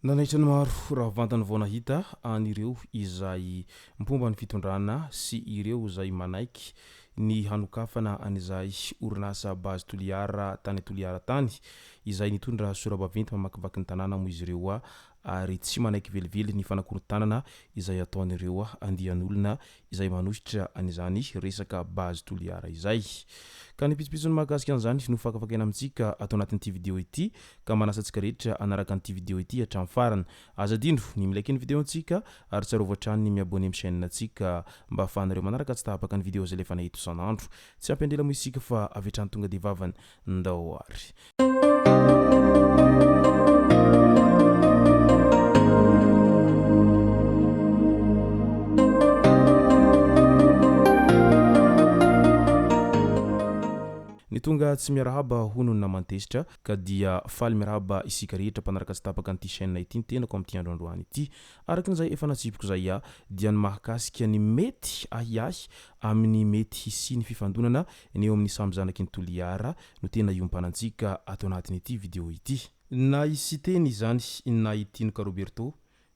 Nanaitra ny maro raha vantany vao nahita an'ireo izay mpomba ny fitondrana sy ireo izay manaiky ny hanokafana an'izay orinasa Base Toliara tany Toliara tany izay nitondra sora-baventy mamakivaky ny tanàna moa izy ireo ary tsy manaiky velively ny fanakorontanana izay ataon'ireo andian'olona izay manohitra an'izany resaka Base Toliara izay. Ka ny pitsopitsony mahakasika an'izany no fakafakaina amintsika ato anatin'ity video ity ka manasa antsika rehetra hanaraka an'ity video ity hatramin'ny farany. Aza adino ny mi-like ny video antsika ary tsarovy hatrany ny mi-abonner amin'ny chaîne antsika mba ahafahanareo manaraka tsy tapaka ny video izay alefanay eto isan'andro. Tsy ampy andrela moa isika fa avy hatrany tonga dia vavany. Ndao ary. Ny tonga tsy miarahaba hono ny naman-tezitra ka dia faly miarahaba isika rehetra mpanaraka tsy tapaka an'ity chaîne ity ny tenako amin'ity andro androany ity. Araka izay efa natsipiko izay dia ny mahakasika ny mety ahiahy amin'ny mety hisian'ny fifandonana ny eo amin'ny samy zanaky ny Toliara no tena iompanantsika ato anatin'ity video ity. Na i Siteny izany na i Tinoka Roberto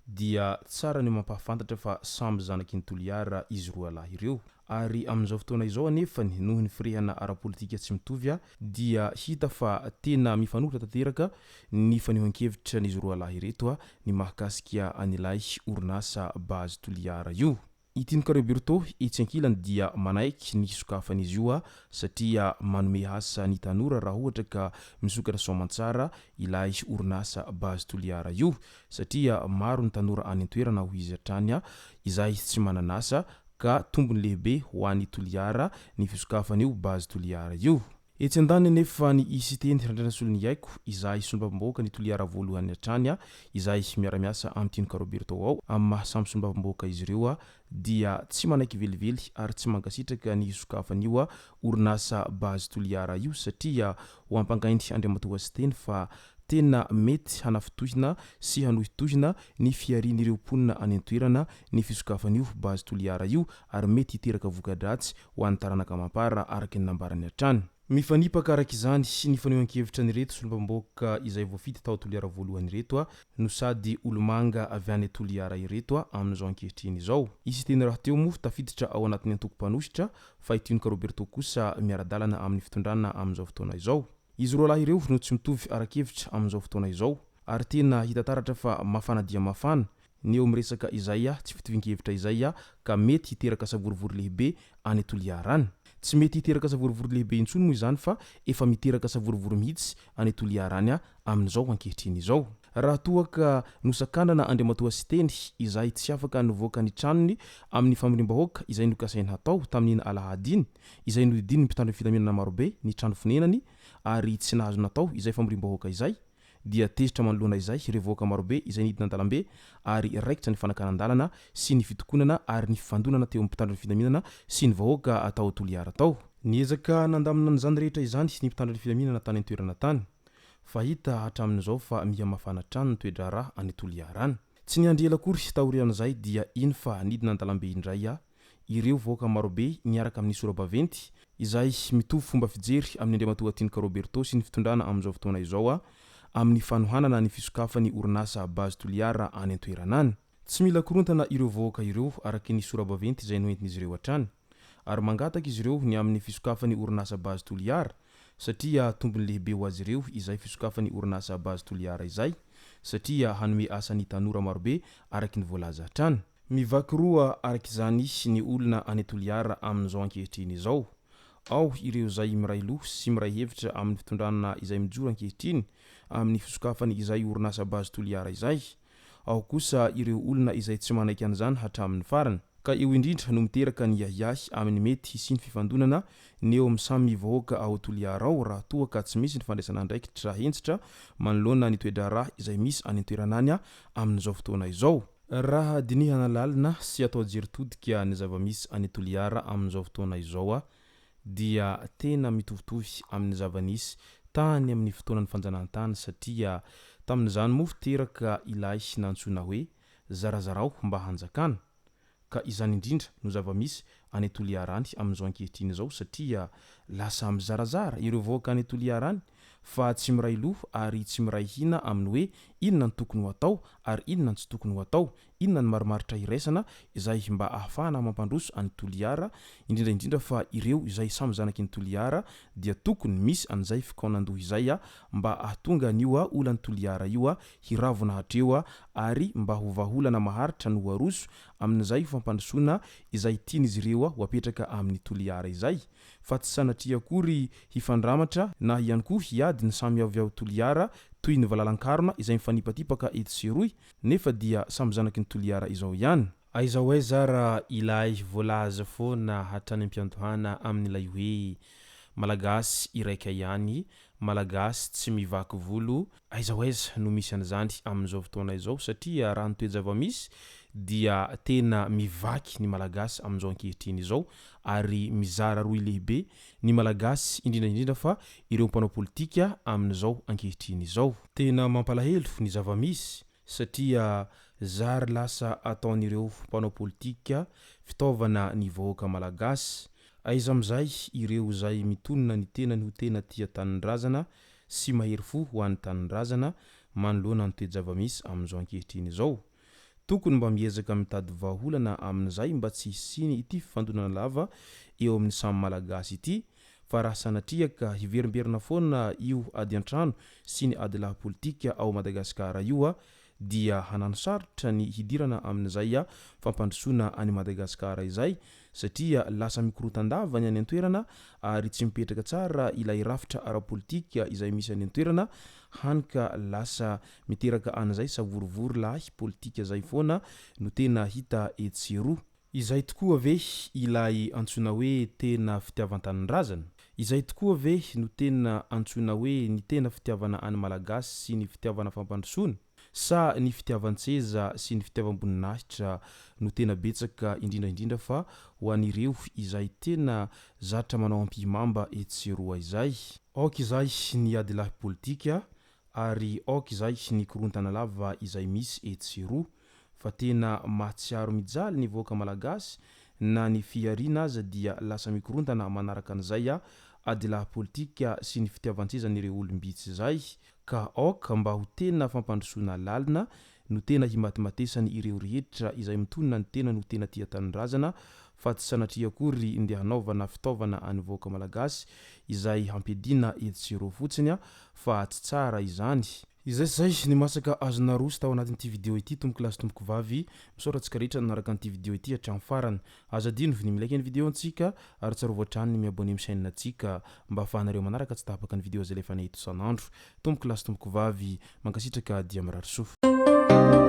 dia tsara ny mampahafantatra fa samy zanaky ny Toliara izy roa lahy ireo. Ary amin'izao fotoana izao anefany noho ny firehana ara-politika tsy mitovy dia hita fa tena mifanohitra tanteraka ny fanehoan-kevitra n'izy roa lahy ireto ny mahakasika an'ilay orinasa Base Toliara io. I Tinoka Roberto etsy ankilany dia manaiky ny hisokafan'izy io satria manome asa ny tanora raha ohatra ka misokatra soamantsara ilay orinasa Base Toliara io satria maro ny tanora any an-toerana hoy izy hatrany izay tsy manana asa ka tombony lehibe ho an'i Toliara ny fisokafan'io Base Toliara io. Etsy andaniny anefa ny Siteny Randrianasoloniaiko izay solombavambahoaka ny Toliara voalohany hatrany izay miara-miasa amin'i Tinoka Roberto ao amin'ny maha samy solombavambahoaka izy ireo dia tsy manaiky velively ary tsy mankasitraka ny hisokafan'io orinasa Base Toliara io satria ho ampangainy Andriamatoa Siteny fa tena mety hanafintohina sy hanohitohina ny fiharian'ireo mponina any an-toerana ny fisokafan'io Base Toliara io ary mety hiteraka voka-dratsy ho an'ny taranaka amam-para araka ny nambarany hatrany. Mifanipaka araka izany ny fanehoan-kevitra an'ireto solombavambahoaka izay voafidy tao Toliara voalohany ireto no sady olomanga avy any Toliara ireto amin'izao ankehitriny izao. I Siteny rahateo moa tafiditra ao anatin'ny antoko mpanohitra fa i Tinoka Roberto kosa miara-dalana amin'ny fitondrana amin'izao fotoana izao. Izy roalahy ireo no tsy mitovy ara-kevitra amin'izao fotoana izao ary tena hita taratra fa mafana dia mafana ny eo amin'ny resaka izay tsy fitovian-kevitra izay ka mety hiteraka savorovoro lehibe any Toliara any. Tsy mety hiteraka savorovoro lehibe intsony moa izany fa efa miteraka savorovoro mihitsy any Toliara any amin'izao ankehitriny izao. Raha toa ka nosakanana Andriamatoa Siteny izay tsy afaka nivoaka ny tranony amin'ny famoriam-bahoaka izay nokasainy hatao tamin'iny alahady iny izay nodidinin'ny mpitandro ny filaminana marobe ny trano fonenany ary tsy nahazo natao izay famoriam-bahoaka izay dia tezitra manoloana izay ireo vahoaka marobe izay nidina an-dalambe ary raikitra ny fanakanan-dalana sy ny fitokonana ary ny fifandonana teo amin'ny mpitandro ny filaminana sy ny vahoaka tao Toliara tao. Niezaka nandamina an'izany rehetra izany ny mpitandro ny filaminana tany an-toerana tany fa hita hatramin'izao fa miha mafana hatrany ny toe-draharaha any Toliara any. Tsy niandry ela akory taorian'izay dia iny fa nidina an-dalambe indray ireo vahoaka marobe niaraka amin'ny sora-baventy izay mitovy fomba fijery amin'ny Andriamatoa Tinoka Roberto sy ny fitondrana amin'izao fotoana izao amin'ny fanohanana ny fisokafan'ny orinasa Base Toliara any an-toerana any. Tsy mila korontana ireo vahoaka ireo araka ny sora-baventy izay noentin'izy ireo hatrany ary mangataka izy ireo ny amin'ny fisokafan'ny orinasa Base Toliara satria tombony lehibe ho azy ireo izay fisokafan'ny orinasa Base Toliara izay satria hanome asa ny tanora marobe araka ny voalaza hatrany. Mivaky roa araka izany ny olona any Toliara amin'izao ankehitriny izao. Ao ireo izay miray loha sy miray hevitra amin'ny fitondrana izay mijoro ankehitriny amin'ny fisokafany izay orinasa Base Toliara izay. Ao kosa ireo olona izay tsy manaiky an'izany hatramin'ny farany. Ka eo indrindra no miteraka ny ahiahy amin'ny mety hisian'ny fifandonana ny eo amin'ny samy vahoaka ao Toliara ao raha toa ka tsy misy ny fandraisana andraikitra hentitra manoloana ny toe-draharaha izay misy any an-toerana any amin'izao fotoana izao. Raha dinihana lalina sy atao jery todika ny zava-misy any Toliara amin'izao fotoana izao dia tena mitovitovy amin'ny zava-nisy tany amin'ny fotoanan'ny fanjanahantany satria tamin'izany moa teraka ilay nantsoina hoe zarazarao mba hanjakana. Ka izany indrindra no zava-misy any Toliara any amin'izao ankehitriny izao satria lasa mizarazara ireo vahoaka any Toliara any fa tsy miray loha ary tsy miray hina amin'ny hoe inona no tokony ho atao ary inona no tsy tokony ho atao, inona ny marimaritra iraisana izay mba ahafahana mampandroso an'i Toliara, indrindra indrindra fa ireo izay samy zanaky ny Toliara dia tokony misy an'izay fikaonandoha izay mba ahatonga an'io olan'i Toliara io hiravona hatreo ary mba ho vahaolana maharitra no ho aroso amin'izay fampandrosoana izay tian'izy ireo ho apetraka amin'i Toliara izay fa tsy sanatria akory hifandramatra na ihany koa hiady ny samy avy ao Toliara toy ny valalan-karona izay mifanipatipaka etsy sy eroy nefa dia samy zanaky ny Toliara izao ihany. Aiza ho aiza ara ilay voalaza foana hatrany am-piandohana amin'ilay hoe Malagasy iraika ihany, Malagasy tsy mivaky volo, Aiza ho aiza no misy an'izany amin'izao fotoana izao satria raha ny toe-java-misy dia tena mivaky ny Malagasy amin'izao ankehitriny izao ary mizara rohy lehibe ny Malagasy indrindra indrindra fa ireo mpanao politika amin'izao ankehitriny izao. Tena mampalahelo ny zava-misy satria zary lasa ataon'ireo mpanao politika fitaovana ny vahoaka Malagasy. Aiza amin'izay ireo izay mitonona ny tenany ho tena tia tanindrazana sy mahery fo ho an'ny tanindrazana manoloana ny toe-java-misy amin'izao ankehitriny izao. Tokony mba miezaka mitady vahaolana amin'izay mba tsy hisiany ity fifandonana lava eo amin'ny samy Malagasy ity fa raha sanatria ka hiverimberina foana io ady an-trano sy ny adilahy politika ao Madagasikara io dia hanano sarotra ny hidirana amin'izay fampandrosoana an'i Madagasikara izay satria lasa mikorontandava ny any an-toerana ary tsy mipetraka tsara ilay rafitra ara-politika izay misy any an-toerana hany ka lasa miteraka an'izay savorovoro lahy politika izay foana no tena hita etsy sy eroa. Izay tokoa ve ilay antsoina hoe tena fitiavan-tanindrazana? Izay tokoa ve no tena antsoina hoe ny tena fitiavana an'ny Malagasy sy ny fitiavana fampandrosoana? Sa ny fitiavan-tseza sy ny fitiavam-boninahitra no tena betsaka indrindra indrindra fa ho an'ireo izay tena zatra manao ampihimamba etsy sy eroa izay? Aoka izay ny adilahy politika ary aoka izay ny korontana lava izay misy etsy sy eroa fa tena mahatsiaro mijaly ny vahoaka malagasy na ny fihariana aza dia lasa mikorontana manaraka an'izay adilahy politika sy ny fitiavan-tsezan'ireo olom-bitsy izay Ka aoka mba ho tena fampandrosoana lalina no tena himatimatesany ireo rehetra izay mitonona ny tenany ho tena tia tanindrazana fa tsy sanatria akory ndeha hanaovana fitaovana any vahoaka malagasy izay hampiadiana etsy sy eroa fotsiny fa tsy tsara izany. Izay sy izay ny masaka azo naroso tao anatin'ity video ity tompokolahy sy tompokovavy, misaotra antsika rehetra nanaraka an'ity video ity hatramin'ny farany. Aza adino ny mi-like ny video antsika ary tsarovy hatrany ny mi-abonner amin'ny chaîne antsika mba ahafahanareo manaraka tsy tapaka ny video izay alefanay eto isan'andro. Tompoko lahy sy tompoko vavy, mankasitraka dia mirary soa.